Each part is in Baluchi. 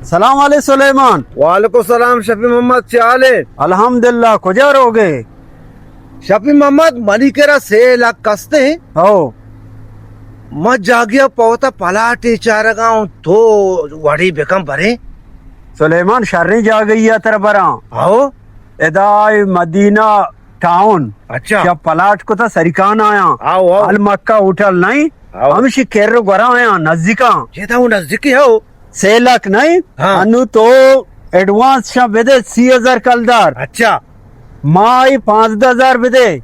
سلام علیکم سلیمان۔ وعلیکم السلام شفیع محمد، چے حال اِنت؟ الحمدللہ، کجا روگ ئے؟ شفیع محمد، منی کرا سے لکھ است اِنت۔ ہو۔ من جاگہے ءَ پہ وتا پلاٹے چارگا اوں، تو وڑے بکن برے۔ سلیمان، شریں جاگہے ءَ ترا براں۔ ہو۔ ادا اے مدینہ ٹاؤن۔ اچھا۔ چہ پلاٹ کتا سریکان آیاں۔ ہو، ہو۔ المکہ ہوٹل نئیں؟ ہو۔ ہمشی کر گورا آیاں، نزدیکاں۔ چے تا وہ نزدیکی ہو؟ سے لکھ نئیں؟ ہاں۔ انو تو ایڈوانس شاں بدے سی ہزار کلدار۔ اچھا۔ ماہی پانزدہ ہزار بدے۔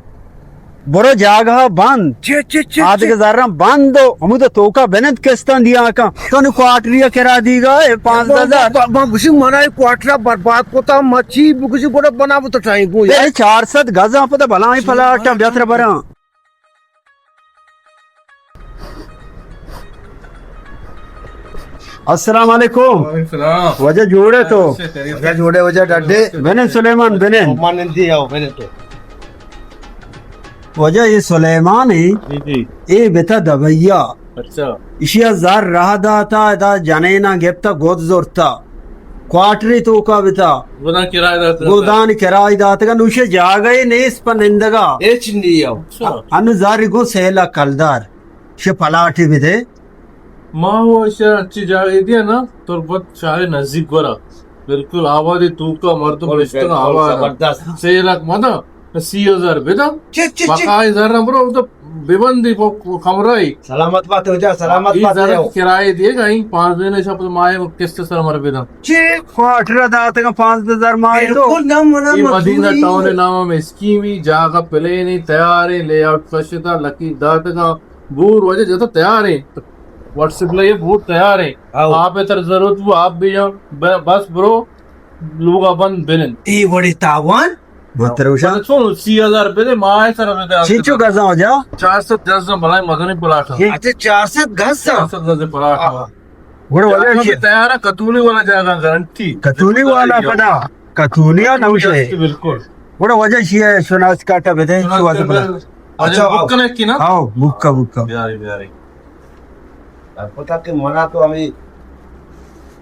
برو جاگہ بند۔ چے، چے، چے، آدگہ چے؟ زراں بند و ہمود توکا بنند قسطاں دیا کن۔ تو نو کوارٹری کرا دیگا اے پانزدہ ہزار۔ ما، ما، ما گوشی منا اے کوارٹرا برباد کتا، ما چی بگوشی گڑا بنا بوتا ٹائیں گو یار۔ اے چار سد گزاں پدا بلائیں پلاٹاں بیاتر براں۔ السلام علیکم۔ وعلیکم السلام۔ واجہ جوڑ ئے تو؟ اچھا، خیریت؟ واجہ جوڑ ئے، واجہ ڈڈ ئے؟ بنن سلیمان، بنن۔ من دی آؤ، بنن تو۔ واجہ اے سلیمان اِنت، جی، جی۔ اے بتا دبئی ءَ۔ اچھا۔ ایشی ءَ زر راہ داتا، ادا جنینا گپتا، گد زرتا۔ کوارٹری توکا بتا۔ گدان کرایہ داتگ۔ گدان کرایہ داتگ، نوشے جاگہے نیست پہ نندگا۔ ہچ نی او۔ اچھا۔ انو زر گو سے لکھ کلدار۔ شے پلاٹے بدے۔ ما و ایشا اچھی جاگہے دیا نا، تربت شاہ نزدیک گورا۔ بالکل آبادی توکا مردم نشتگ آباد۔ زبردست۔ سے لکھ مدن، سی ہزار بدن۔ چک، چک، چک۔ بقای زر برو تو ببندی پہ کمرہ ای۔ سلامت بات ہو جا، سلامت بات ہو۔ کرایہ دیے گا، این پانزدہ نے شپ ماہ قسط سر مر بدن۔ چی کوارٹر داتگا پانزدہ ہزار ماہ تو۔ بالکل نہ منا اے مدینہ مزدوری۔ ٹاؤن نام ہم اسکیمی، جاگہ پلین ای، تیار ای، لے آؤٹ کشتا، لکی داتگا۔ بور واجہ جتا تیار ایں، واٹر سپلائی بور تیار ایں۔ ہاؤ۔ آپ ءَ تر ضرورت بو، آپ بجن، ب-، بس برو، لوگا بند بنن۔ اے وڑے تاوان؟ بہتر ہوشا۔ بلے چون سی ہزار بدے، ماہ سر بدے۔ چینچو گزاں واجہ؟ چار سد گزاں، بلائیں مزنیں پلاٹ ایں۔ اچھا، چار سد گز؟ چار سد گز پلاٹ ایں۔ ہاں۔ گڑا واجہ جاگہ چی؟ تیار ایں، کتونی والا جاگہ گارنٹی۔ کتونی والا پدا؟ کتونی ءَ نوشے۔ بالکل۔ گڑا واجہ چی اے، شناس کارڈ بدے، شناس کارڈ۔ اچھا، بک کنے کی نا؟ ہاؤ، بک کا، بک کا۔ بیاری، بیاری۔ پتا کہ منا تو ہمیں،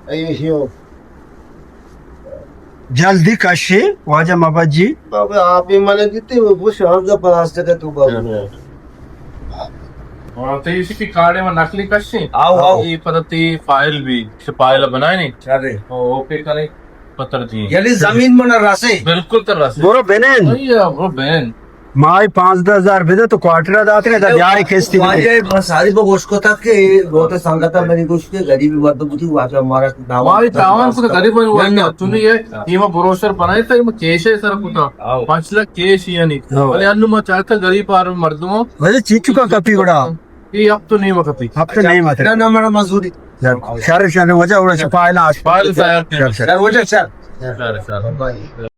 اے شیو۔ جلدی کشے، واجہ مبجی۔ بابا، آپ ہی منے دیتے، وہ شانزدہ پلاسٹک ہے تو بابا۔ اور تو اسی کی کارڈ میں نقلی کشے؟ آؤ، آؤ۔ یہ پتا تی فائل بھی، سے فائل بنائے نہیں؟ ارے۔ او، اوکے کرے۔ پتر دی۔ یعنی زمین من رسے۔ بالکل تر رسے۔ برو بنین۔ ایا، برو بنین۔ ماہی پانزدہ ہزار بدے تو کوارٹر داتے، دا دیاری قسطی بدے۔ واجہ بس ساری بگوش کو تک کہ بہت سنگت ہے میری گوش کے غریبی مردم کی واجہ ہمارا دعوت۔ ماہی تاوان کو غریب ہے۔ نہ، نہ۔ تو نہیں ہے، یہ میں بروشر بنائے تھا، یہ میں کیش ہے سر کتا۔ آؤ۔ پانچ لاکھ کیش یعنی۔ آؤ۔ بلے انو میں چاہتا غریب آر مردم ہو۔ ویسے چیچو کا کپی گڑا۔ یہ اب تو نہیں وقت ہی۔ اب تو نہیں وقت۔ نہ، نہ، میرا مزدوری۔ شر، شر، واجہ، اور فائل آج۔ فائل تیار کر۔ شر، شر۔ شر، واجہ، شر۔ شر، شر۔